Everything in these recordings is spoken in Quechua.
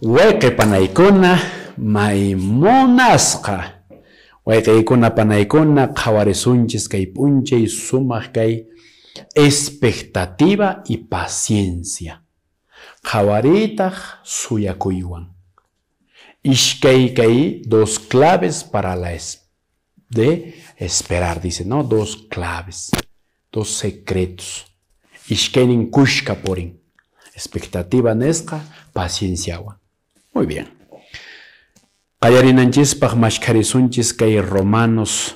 Wayqi panaykuna may munasqa. Wayqiykuna panaykuna qhawarisunchis kay p'unchay sumaq kay expectativa y paciencia. Qhawariytaq suyakuywan. Ishkay kay dos claves para la de esperar, dice, ¿no? Dos claves, dos secretos. Ishkaynin kushka purin. Expectativa nisqa, pacienciawan. Muy bien. Qallarinanchispaq mashkharisunchis kay Romanos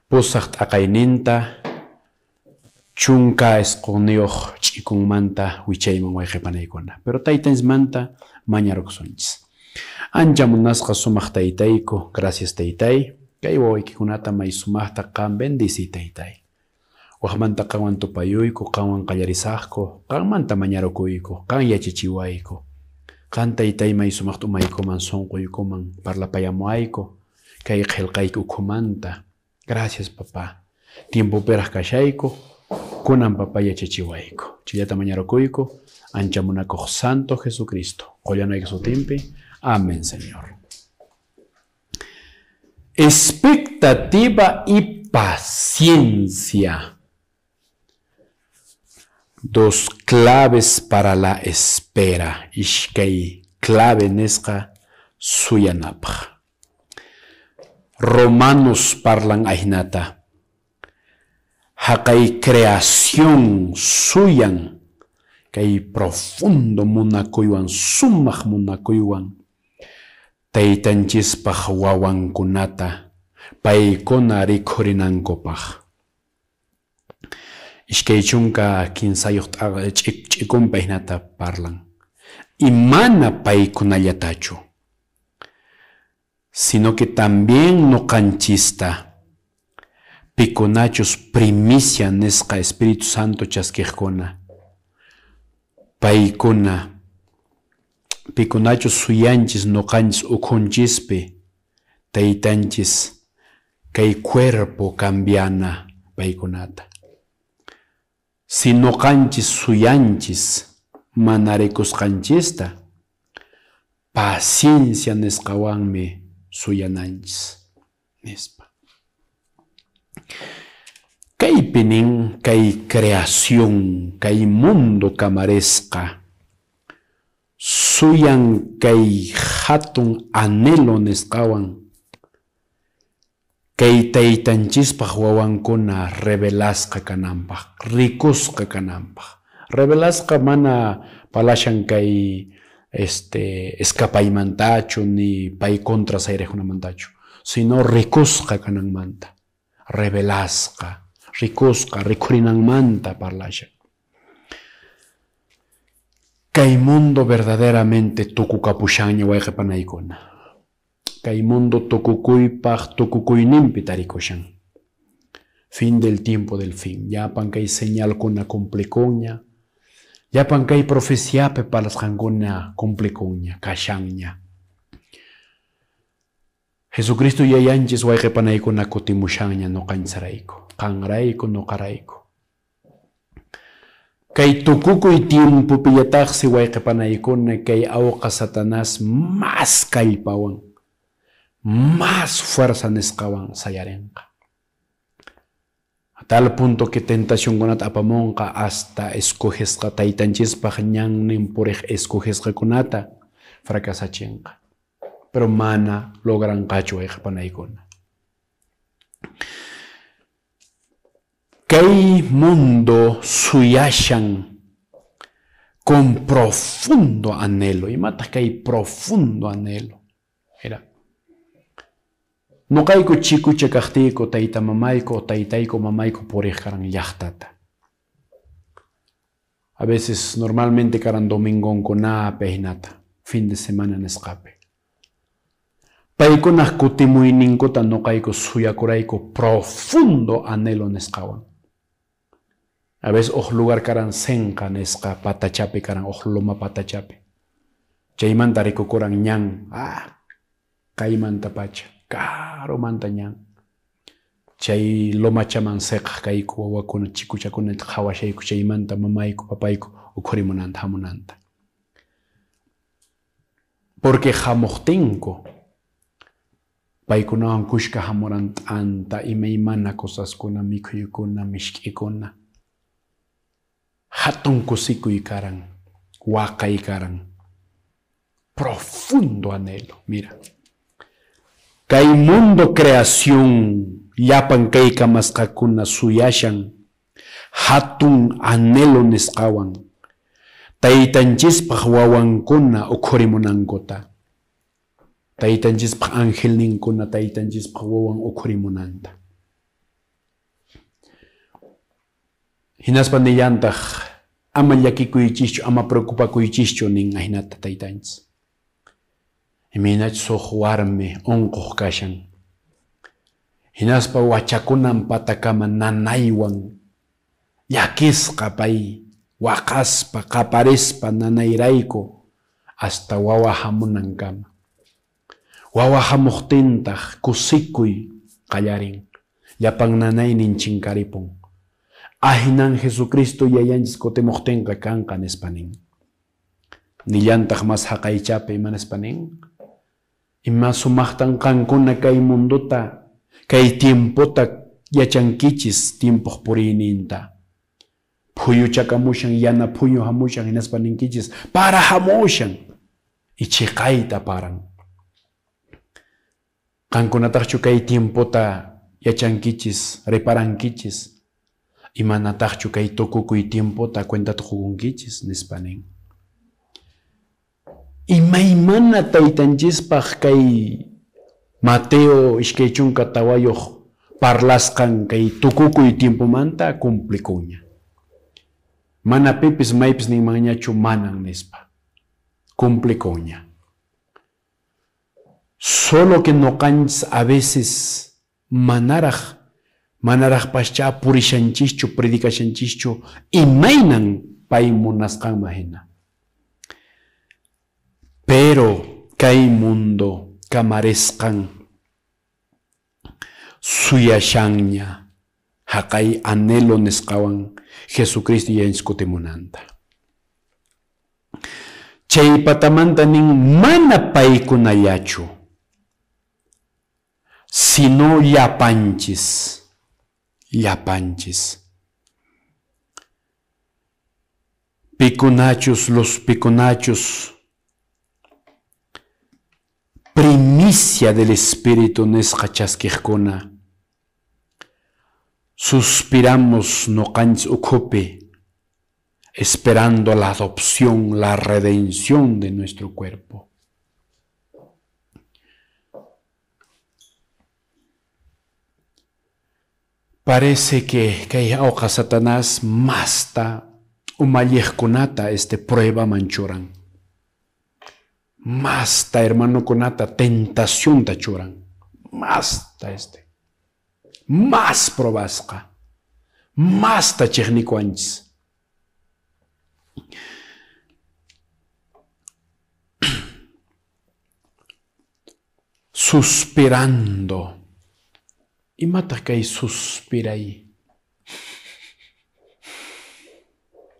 pusaq t'aqayninta 19 ch'ikunmanta wichayman wayqipanaykuna. Pero taytanchismanta mañarukusunchis. Ancha munasqa sumaq taytayku, gracias taytay. Kay wawaykikunata may sumaqta qan bendici taytay. Waqmanta qanwan tupayuyku, qanwan qallarisaqku, qanmanta mañarukuyku, qan yachachiwayku. Qan taytay may sumaqta umaykuman sunquykuman parlapayamuayku, kay qillqayku ukhumanta. Gracias papá. Tiempopiraq kashayku, kunan papá yachachiwayku. Chillata mañarukuyku, ancha munakuq Santo Jesucristo. Qullanayki sutinpi. Amén, Señor. Expectativa y paciencia. Dos claves para la espera. Ishkay clave nisqa suyanapaq. Romanos parlan ahinata. Haqay creación suyan. Kay profundo munakuywan, sumaq munakuywan. Taytanchispaq wawankunata paykuna rikhurinankupaq. 23 ch'ikunpa hinata parlan. Y mana paykunallatachu, sino que también nuqanchista pikunachus primicia nisqa Espíritu Santo chaskiqkuna. Paykuna pikunachus suyanchis nuqanchis ukhunchispi taytanchis kay cuerpo cambiana paykunata. Si nuqanchis suyanchis mana rikusqanchista, paciencia nisqawanmi suyananchis nispa. Kaypi nin kay creación, kay mundo kamarisqa, suyan kay hatun anhelo nisqawan, kay taytanchispaq wawankuna revelasqa kananpaq, rikusqa kananpaq. Revelasqa mana palashan kay escapaymantachu ni pay contra sayriqkunamantachu, sino rikusqa kananmanta, revelasqa, rikusqa, rikhurinanmanta parlashan. Kay mundo verdaderamente tukukapushanña wayqipanaykuna. Kay mundo tukukuypaq tukukuyninpi tarikushan. Fin del tiempo del fin. Llapan kay señalkuna cumplikunña. Llapan kay profeciapi parlasqankuna cumplikunña, kashanña. Jesucristo yayanchis wayqipanaykuna kutimushanña nuqanchisrayku, qanrayku, nuqarayku. Kay tukukuy tiempopillataqsi wayqipanaykuna kay awqa Satanás más kallpawan, más fuerza nisqawan sayarinqa. A tal punto que tentacionkunata apamunqa hasta escogesqa taytanchispaq ñannin puriq escogesqakunata fracasachinqa. Pero mana logranqachu wayqipanaykuna. Kay mundo suyashan con profundo anhelo. Imataq kay profundo anhelo? Mira. Nuqayku chikucha kaqtiyku tayta mamayku o taytayku mamayku puriq karan llaqtata. A veces normalmente karan domingonkunapi hinata, fin de semana nisqapi. Paykunaq kutimuyninkuta nuqayku suyakurayku profundo anhelo nisqawan. A veces uj lugar karan senqa nisqa patachapi karan uj loma patachapi. Chaymanta rikukuran ñan, kaymanta pacha, karumanta ñan. Chay lomachaman seqaq kayku wawakuna chikuchakuna qhawashayku chaymanta mamayku papayku ukhurimunanta hamunanta. Porque hamuqtinku paykunawan kushka hamuran t'anta, imaymana cosaskuna, mikhuykuna, mishk'ikuna. Hatun kusikuy karan, waqay karan. Profundo anhelo, mira. Kay mundo creación llapan kay kamasqakuna suyashan hatun anhelo nisqawan taytanchispaq wawankuna ukhurimunankuta, taytanchispaq angelninkuna taytanchispaq wawan ukhurimunanta. Hinaspa nillantaq ama llakikuychischu, ama preocupakuychischu nin ahinata taytanchis. Imaynachus huk warmi unquq kashan. Hinaspa wachakunan patakama nanaywan llakisqa pay waqaspa qaparispa nanayrayku hasta wawa hamunankama. Wawa hamuqtintaq kusikuy qallarin, llapan nanaynin chinkaripun. Ahinan Jesucristo yayanchis kutimuqtinqa kanqa nispa nin. Nillantaq mas haqaychapi ima nispa nin? Ima sumaqtan qankuna kay mundota, kay tiempota yachankichis tiempoq puriyninta. Phuyuchakamushan, yana phuyu hamushan, hinaspa ninkichis para hamushan. Ichiqayta paran. Qankunataqchu kay tiempota yachankichis, reparankichis. Imanataqchu kay tukukuy tiempota cuentata qukunkichis nispa nin. Imaymana taytanchispaq kay Mateo 24 parlasqan kay tukukuy tiempomanta cumplikuña. Mana pipis maypis ninmanñachu manan nispa. Cumplikuña. Solo que noqanchis a veces manaraqpascha purishanchischu, predicashanchischu imaynan pay munasqanman hina. Pero kay mundo kamarisqan suyashanña haqay anhelo nisqawan Jesucristo yayanchis kutimunanta. Chay patamanta nin mana paykunallachu, sino llapanchis, llapanchis. Pikunachus, los pikunachus, primicia del Espíritu nisqa chaskiqkuna, suspiramos noqanchis ukhupi, esperando la adopción, la redención de nuestro cuerpo. Parece que kay awqa Satanás masta umalliqkunata prueba manchuran. Masta hermanokunata tentación ta churan. Masta Más probasqa. Masta chiqnikuanchis. Suspirando. Imataq kay suspiray?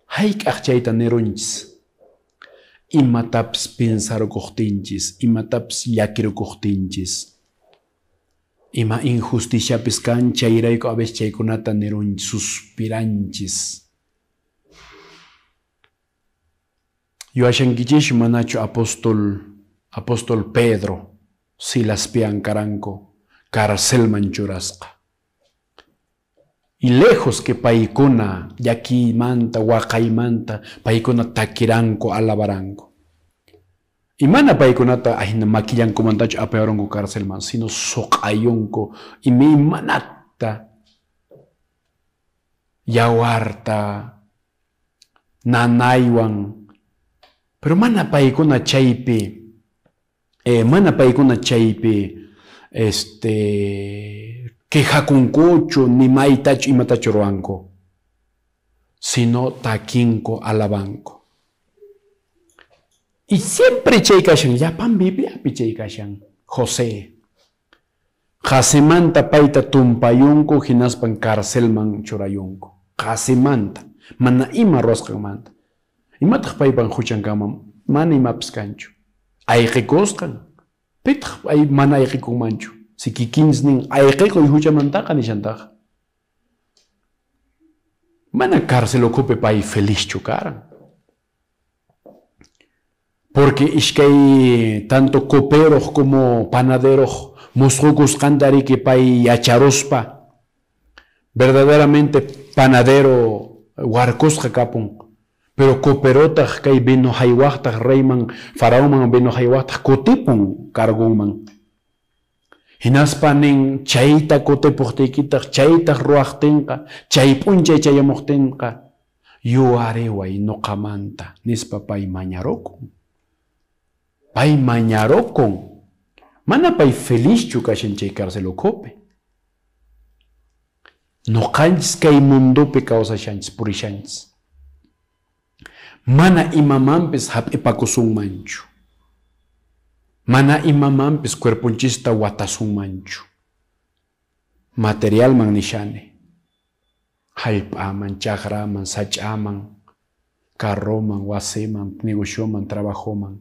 Hayk'aq chayta nirunchis? Imatapis pinsarukuqtinchis, imatapis llakirukuqtinchis, ima injusticiapis kan chayrayku a veces chaykunata nirunchis, suspiranchis. Yuashankichis manachu apóstol Pedro, Silaspian karanku, carcelman churasqa. Y lejos que paykuna llakimanta, waqaymanta, paykuna takiranku, alabaranku. Y mana paykunata ahina makillankumantachu apayaranku carcelman, sino suq'ayunku imaymanata, yawarta, nanaywan. Pero mana paykuna chaypi, quejakunkuchu, ni maytachu, imatachu ruwanku, sino takinku, alabanku. Y siempre chay kashan, llapan Bibliapi chay kashan, José. Qasimanta payta tumpayunku, hinaspan carcelman churayunku. Qasimanta, mana ima ruwasqanmanta. Imataq paypan huchankaman, mana imapis kanchu. Ayqikusqan. Pitaq ay mana ayqikunmanchu. Si kikinchis nin ayqikuy huchamantaqa nishantaqa. Mana cárcel ukhupi pay felizchu karan. Porque iskay tanto coperoq como panaderoq musqukusqanta riki pay yacharuspa verdaderamente panadero warkusqa kapun. Pero coperotaq kay vino haywaqtaq reyman faraonman vino haywaqtaq kutipun cargunman. Hinaspa nin chayta kutipuqtiykitaq chaytaq ruwaqtinqa chay p'unchay chayamuqtinqa yuwariway nuqamanta nispa pay mañarukun. Pay mañarukun. Mana pay felizchu kashan chay cárcel ukhupi. Nuqanchis kay mundopi kawsashanchis purishanchis. Mana imamanpis hap'ipakusunmanchu. Mana imamanpis cuerponchista watasunmanchu. Materialman nishani. Hallp'aman, chaqraman, sach'aman, carroman, wasiman, negocioman, trabajoman.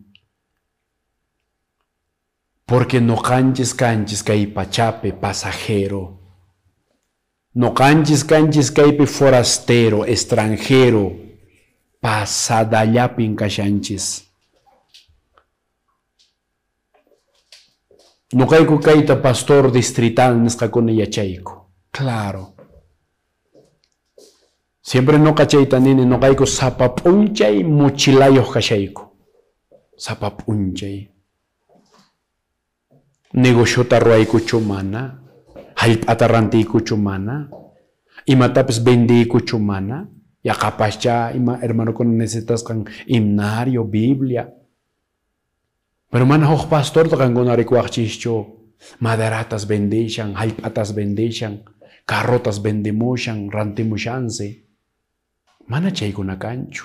Porque nuqanchis kanchis kay pachapi pasajero. Nuqanchis kanchis kaypi forastero, extranjero. Pasadallapin kashanchis. Nuqayku kayta pastor distrital nisqakuna yachayku. Claro. Siempre nuqa chayta nini nuqayku sapa p'unchay mochilayuq kashayku. Sapa p'unchay. Negociota ruwaykuchu mana, hallp'ata rantiykuchu mana, imatapis vendiykuchu mana, yaqapascha ima hermanokuna necesitasqan himnario, Biblia. Pero mana huk pastorta qankuna rikuwaqchischu, maderatas vendishan, hallp'atas vendishan, carrotas vendimushan, rantimushansi. Mana chaykuna kanchu.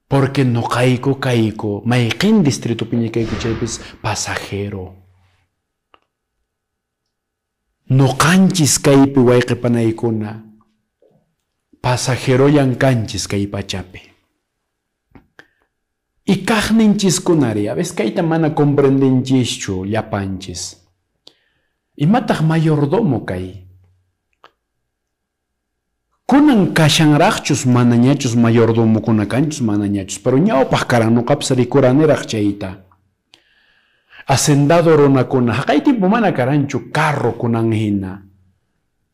Porque nuqayku kayku, mayqin distritopiña kayku chaypis pasajero. Nuqanchis kaypi wayqipanaykuna, pasajerollan kanchis kay pachapi. Y kaqninchiskunari, a veces kayta mana comprendenchischu llapanchis. Imataq mayordomo kay? Kunan kashanraqchus manañachus mayordomokuna kanchus manañachus, pero ñawpaq karan nuqapis rikuraniraq chayta. Hacendado runakuna, haqay tiempo mana karanchu carro kunan hina.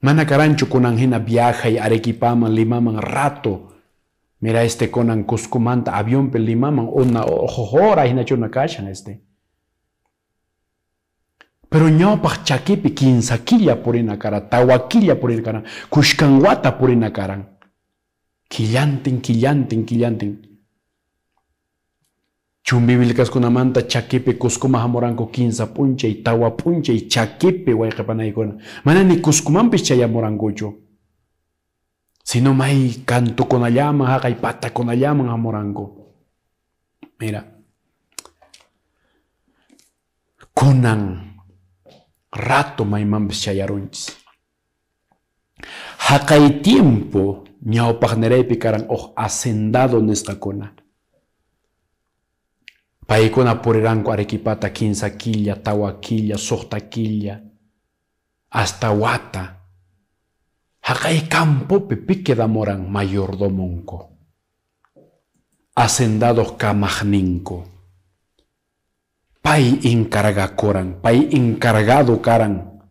Mana karanchu kunan hina viajay Arequipaman, Limaman rato. Mira este kunan Cuscomanta avionpi Limaman una hora hinachuna kashan este. Pero ñawpaq chakipi kinsa killa purina karan, tawa killa purina karan, kushkan wata purina karan. Killantin, killantin, killantin. Chumbivilcaskunamanta chakipi Cuscoma hamuranku kinsa p'unchay, tawa p'unchay chakipi wayqipanaykuna. Mana ni Cuscomanpis chayamurankuchu. Sino may kantukunallaman, haqay patakunallaman hamuranku. Mira. Kunan rato maymanpis chayarunchis. Haqay tiempo ñawpaqniraypi karan huk hacendado nisqakuna. Paykuna puriranku Arequipata kinsa killa, tawa killa, suqta killa, hasta wata. Haqay campopi pi quedamuran mayordomonku, hacendados kamaqninku. Pay encargakuran, pay encargado karan.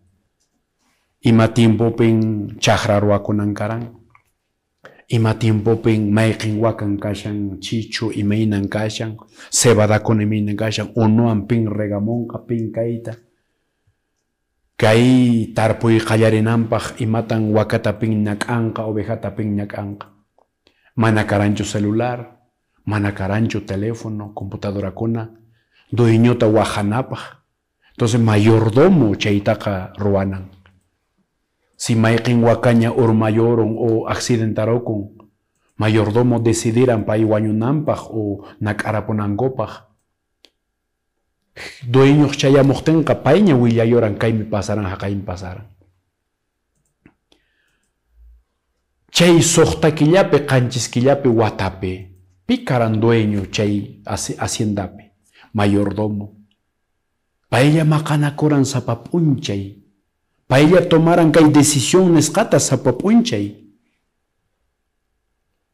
Ima tiempopin chaqra ruwakunan karan. Ima tiempopin mayqin wakan kashan chichu imaynan kashan, cebadakuna imaynan kashan, unuwan pin regamunqa, pin kayta. Kay tarpuy qallarinanpaq imatan wakata pin ñak'anqa, ovejata pin ñak'anqa. Mana karanchu celular, mana karanchu teléfono, computadorakuna, dueñota wajanapaq. Entonces mayordomo chaytaqa ruwanan. Si mayqin wakaña urmayorun o accidentarokun, mayordomo decidiran pay wañunanpaq o nak'arapunankupaq. Dueñoq chayamuqtinqa payña willayoran kaymi pasaran, haqaymi pasaran. Chay suqta killapi, qanchis killapi watapi, Pi karan dueño chay haciendapi? Mayordomo. Paylla maqanakuran sapa p'unchay. Paylla tomaran kay decisión nisqata sapa p'unchay.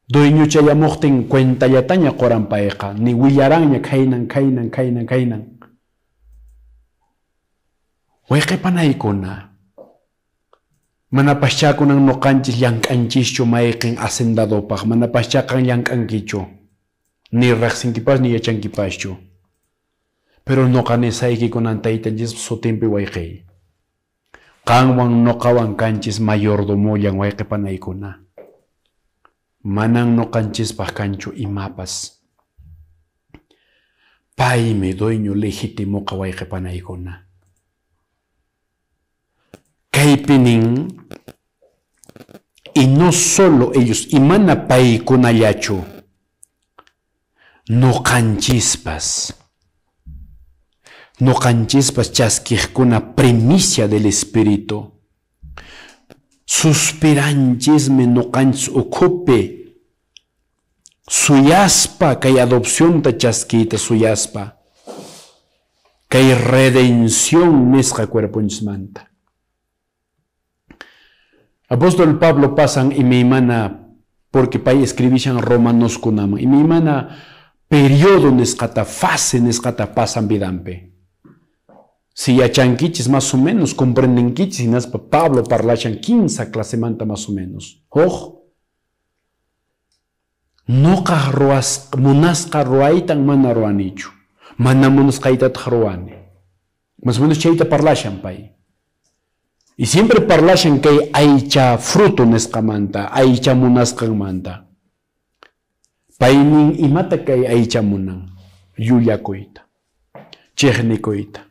Dueño chayamuqtin cuentallataña quran payqa, ni willaranña khaynan, khaynan, khaynan, khaynan. Wayqipanaykuna, manapaschakunan nuqanchis llank'anchischu mayqin hacendadopaq, manapaschaqan llank'ankichu, ni riqsinkipas ni yachankipaschu. Pero nuqa nisaykikunan taytanchispa sutinpi wayqiy. Qanwan nuqawan kanchis mayordomollan wayqipanaykuna. Manan nuqanchispaq kanchu imapas. Paymi dueño legítimoqa wayqipanaykuna. Kaypi nin, y no solo ellos, imana paykunallachu, nuqanchispas. Nuqanchispas chaskiqkuna primicia del Espíritu. Suspiranchismi nuqanchis ukhupi suyaspa kay adopcionta chaskiyta suyaspa kay redención nisqa cuerponchismanta. Apóstol Pablo pasan imaymana, porque pay escribishan romanoskunaman, imaymana periodo nisqata, fase nisqata pasan vidanpi. Si yachankichis más o menos, comprendenkichis, hinaspa Pablo parlashan 15 clasemanta más o menos. Huk, nuqa munasqa ruwaytan mana ruwanichu. Mana munasqaytataq ruwani. Más o menos chayta parlashan pay. Y siempre parlashan kay aycha fruto nisqamanta, aycha munasqanmanta. Paynin imata kay aycha munan? Llullakuyta, chiqnikuyta,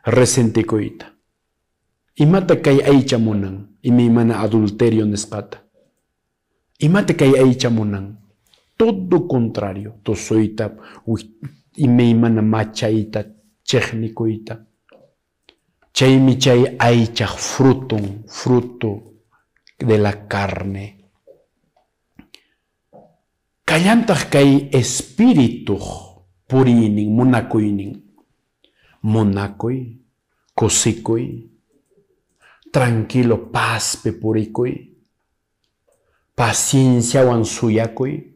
resentikuyta. Imata kay aycha munan? Imaymana adulterio nisqata. Imata kay aycha munan? Todo contrario, tusuyta, imaymana machayta, chiqnikuyta. Chaymi chay aychaq frutun, fruto de la carne. Kallantaq kay espírituq puriynin, munakuynin. Munakuy, kusikuy, tranquilo pazpi purikuy, pacienciawan suyakuy,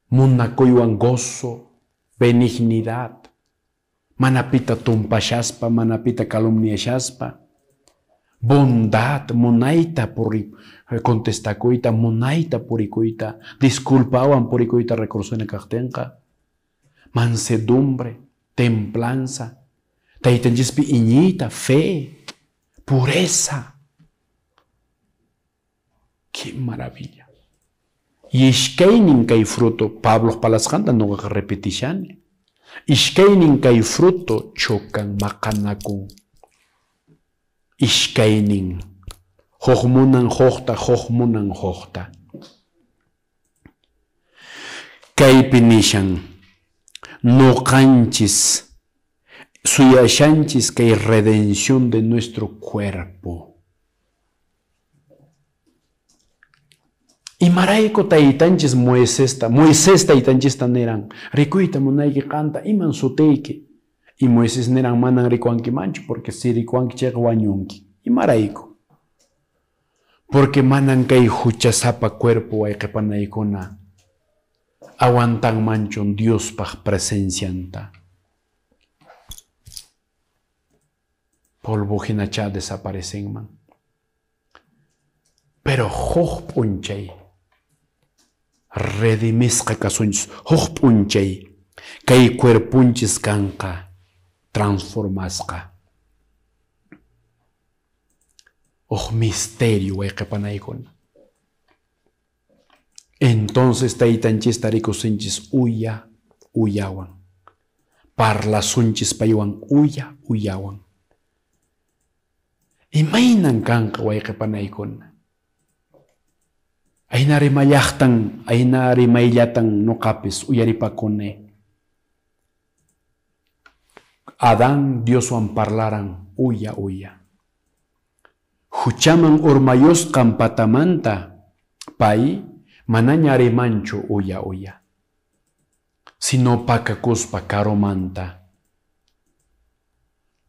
munakuywan gozo, benignidad. Manapita tumpashaspa, manapita calumniashaspa, bondad, munayta contestakuyta, munayta purikuyta, disculpawan purikuyta recursona kaqtinqa, mansedumbre, templanza, taytanchispi iñiyta, fe, pureza. ¡Qué maravilla! Y ishkaynin kay fruto, Pablo palasqanta nuqaqa repetishani. Ishkaynin kay fruto chocan maqanakun. Ishkaynin huk munan hukta, huk munan hukta. Kaypi nishan nuqanchis suyashanchis kay redención de nuestro cuerpo. Imarayku taytanchis Moisesta, Moisés taytanchista niran, rikuyta munayki qanta, iman sutiyki. Y Moisés niran, manan rikuankimanchu, porque si rikuanki chayqa wañunki. Imarayku. Porque manan kay huchasapa cuerpo wayqipanaykuna aguantanmanchu Diospaq presencianta. Polvo hinacha desaparecenman. Pero huk p'unchay redimisqa kasunchis, huk p'unchay kay cuerpunchis kanqa transformasqa. Huk misterio wayqipanaykuna. Entonces taytanchista rikusinchis uya uyawan. Parlasunchis paywan uya uyawan. Imaynan kanqa wayqipanaykuna. Ayna rimayllaqtan, ayna rimayllatan nuqapis uyaripakuni. Adán Dioswan parlaran uya uya. Huchaman urmayusqan patamanta pay manaña rimanchu uya uya. Sino pakakuspa karumanta.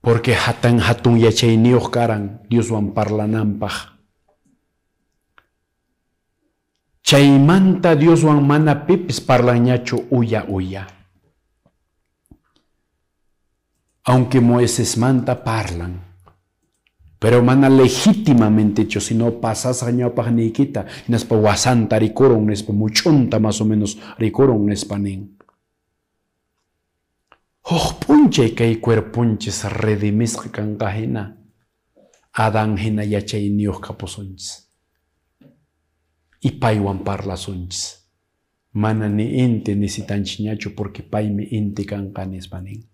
Porque hatan hatun yachayniyuq karan Dioswan parlananpaq. Chaymanta Dioswan mana pipis parlanñachu uya uya. Aunque Moisesmanta parlan, pero mana legítimamente hecho, sino pasasqa ñawpaqniykita, hinaspa wasanta rikurun nispa, much'unta más o menos rikurun nispa nin. Huk p'unchay kay cuerponchis redimisqa kanqa hina, Adán hina yachayniyuq kapusunchis. Y paywan parlasunchis. Mana ni inti necesitanchikñachu porque paymi inti kanqa nispa nin.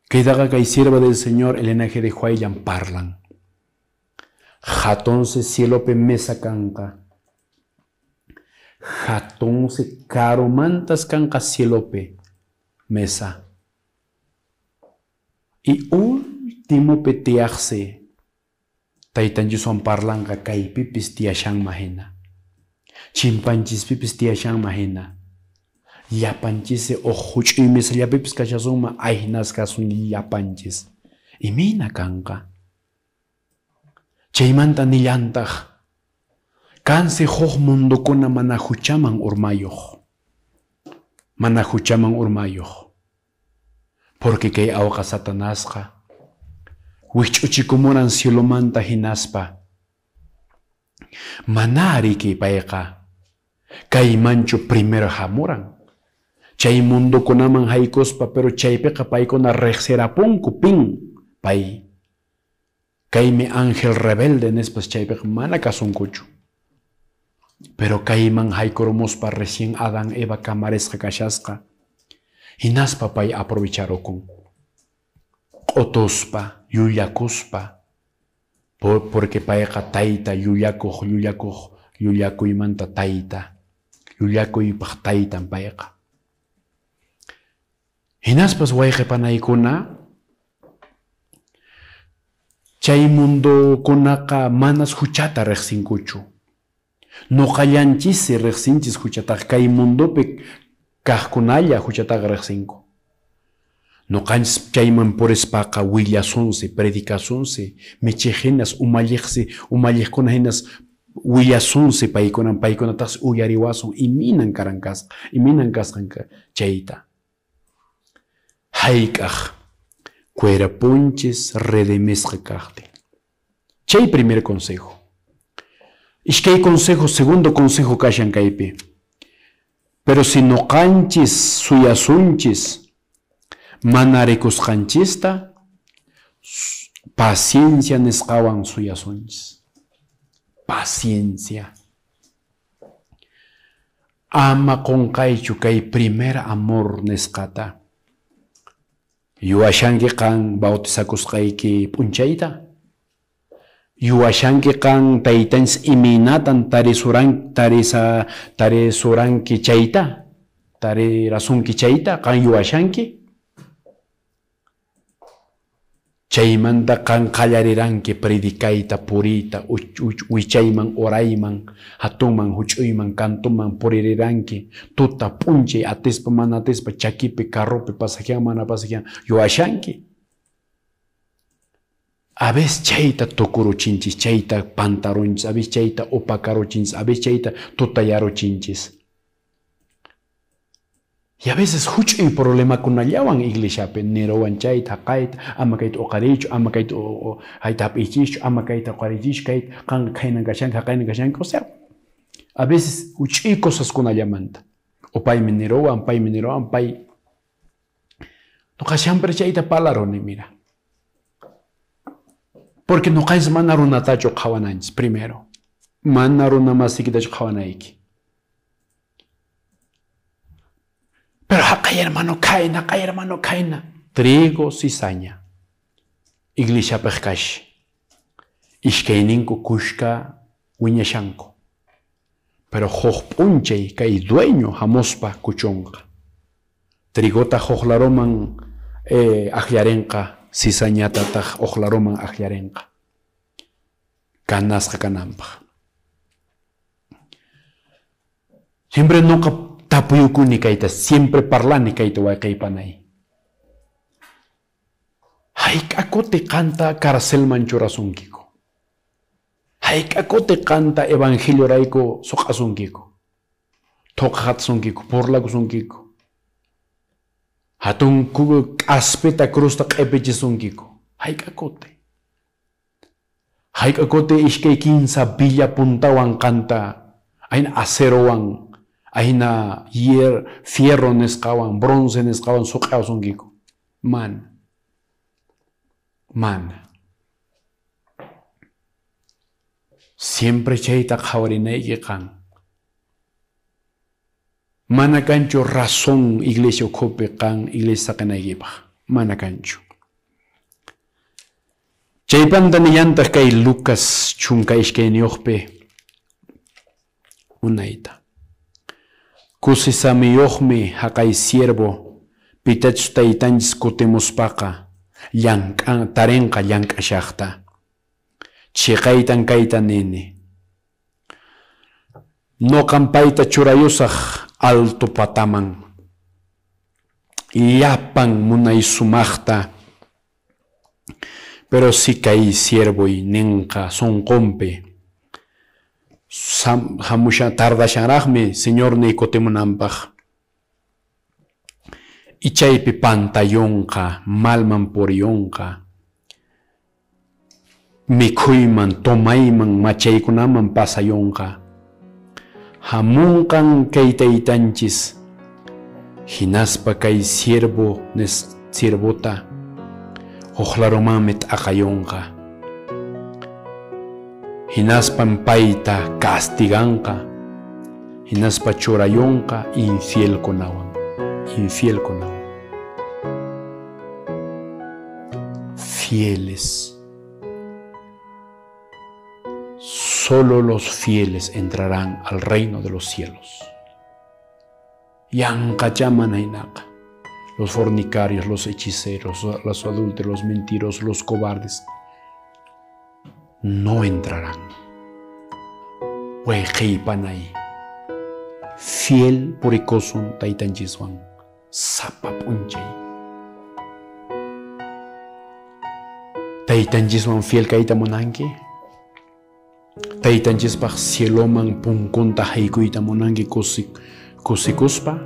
Kaytaqa kay sierva del Señor Elena G. de White parlan. Hatunsi cielopi mesa kanqa. Hatunsi karumantas kanqa cielopi mesa. Y último tiyaqsi taytanchiswan parlanqa kaypipis tiyashanman hina. Chimpanchispipis tiyashanman hina. Llapanchis uq huch'uy mesallapipis kashasunman aynas kasun llapanchis. Imayna kanqa. Chaymanta nillantaq kansi huk mundukuna mana huchaman urmayuq. Mana huchaman urmayuq. Porque kay awqa Satanasqa wikch'uchikumuran cielomanta hinaspa. Mana riki payqa kaymanchu primero hamuran. Chay mundukunaman haykuspa, pero chaypiqa paykuna riqsirapunku pin pay. Kaymi ángel rebelde nispas chaypiqa mana kasunkuchu. Pero kayman haykurumuspa recién Adán Eva kamarisqa kashasqa. Hinaspa pay aprovecharukun. Q'utuspa, llullakuspa. Porque payqa tayta llullakuq, llullakuq, llullakuymanta tayta. Llullakuypaq taytan payqa. Hinaspas wayqi panaykuna, chay mundukunaqa manas huchata riqsinkuchu. Nuqallanchis riqsinchis huchataqa, kay mundupi kaqkunalla huchataqa riqsinku. Nuqanchis chayman purispaqa willasunsi, predicasunsi, michiq hinas, umalliqsi, umalliqkuna hinas willasunsi paykunan, paykunataqsi uyariwasun iminan karan kasqa, iminan kasqan chayta. Hayk'aq cuerponchis redimisqa kaqtin. Chay primer consejo. Iskay consejo, segundo consejo kashan kaypi. Pero si nuqanchis suyasunchis mana rikusqanchista, paciencia nisqawan suyasunchis. Paciencia. Ama qunqaychu kay primer amor nisqata. Yuwashanki qan bautizakusqayki p'unchayta. Yuwashanki qan taytanchis imaynatan tarisuranki chayta, tarirasunki chayta, qan yuwashanki. Chaymanta qan qallariranki predicayta, puriyta, wichayman, orayman, hatunman, huch'uyman, kantuman puririranki, tuta, p'unchay, atispa, mana atispa, chakipi, carropi, pasajean, mana pasajean, yuwashanki. A veces chayta tukuruchinchis, chayta pantarunchis, a veces chayta opakaruchinchis, a veces chayta tutayaruchinchis. Y a veces huch'uy problemakunallawan iglesiapi niruwan chayta, haqayta, ama kayta uqariychu, ama kayta hayta hap'ichischu, ama kayta uqarichischu, kayta qanqa khaynan kashanki, haqaynan kashanki, o sea, a veces huch'uy cosaskunallamanta. O paymi niruwan, paymi niruwan, pay. Nuqa siempre chayta parlaruni, mira. Porque nuqanchis mana runatachu qhawananchis, primero. Mana runa masiykitachu qhawanayki. Pero haqay hermano khayna, haqay hermano khayna. Trigo, cizaña. Iglesiapaq kash. Iskayninku kushka wiñashanku. Pero huk p'unchay kay dueño hamuspa kuchunqa. Trigota huqlaruman akllarinqa, cizañatataq uqlaruman akllarinqa. Kanasqa kananpaq. Siempre nuqa Tapuyukuni kayta, siempre parlani kayta wayqaypanay. Hayk'a kuti qanta carcelman churasunkiku. Hayk'a kuti qanta evangelio rayku suq'asunkiku. Thuqaqasunkiku, burlakusunkiku. Hatun k'aspita cruzta q'ipichisunkiku. Hayk'a kuti. Hayk'a kuti iskay kinsa villa puntawan qanta, ayna acerowan, ayna fierro nisqawan, bronce nisqawan suq'asunkiku. Mana. Mana. Siempre chayta qhawarinayki qan. Mana kanchu razón iglesia ukhupi qan iglesia saqinaykipaq. Mana kanchu. Chaypanta nillantaq kay Lucas 12 unayta. Kusisamiyuqmi haqay siervo pitachus taytanchis kutimuspaqa llank'an tarinqa llank'ashaqta. Chiqaytan kayta nini. Noqan payta churayusaq alto pataman. Llapan munay sumaqta. Pero si kay siervoy ninqa sunqunpi hamusha tardashanraqmi Señorniy kutimunanpaq. Y chaypi pantayunqa, malman puriyunqa, mikhuyman, tomayman, machaykunaman pasayunqa. Hamunqan kay taytanchis, hinaspa kay siervo siervota huqlarumanmi t'aqayunqa. Hinaspan payta castiganqa, hinaspa churayunqa infielkunawan, infielkunawan. Fieles. Solo los fieles entrarán al reino de los cielos. Yanqachaman aynaqa. Los fornicarios, los hechiceros, los adúlteros, los mentirosos, los cobardes, no entrarán. Wayqiypanay. Fiel purikusun taytanchiswan. Sapa p'unchay. Taytanchiswan fiel kayta munanki? Taytanchispaq cieloman punkunta haykuyta munanki kusikuspa?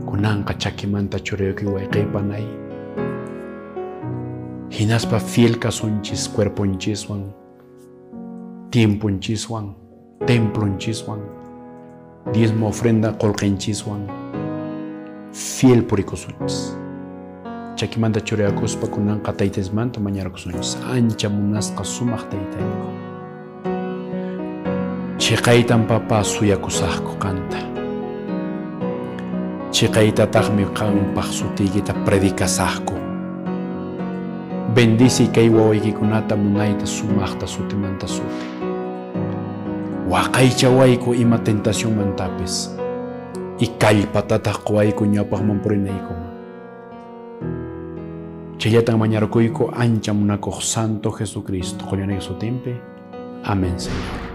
Kunanqa chakimanta churayuki wayqiypanay. Hinaspa fiel kasunchis cuerponchiswan, tiemponchiswan, templonchiswan, diezmo ofrenda qullqinchiswan, fiel purikusunchis. Chakimanta churayakuspa kunanqa taytasmanta mañarakusunchis. Ancha munasqa sumaq taytayku. Chiqaytan papa suyakusaqku qanta. Chiqaytataqmi qanpaq sutiykita predicasaqku. Bendice kay wawaykikunata munayta sumaqta sutimanta suti. Waqaychawayku ima tentacionmantapis. Y kallpatataq quwayku ñawpaqman purinaykuman. Chayllatan mañarkuyku ancha munakuq Santo Jesucristo. Qullunayki sutinpi. Amén, Señor.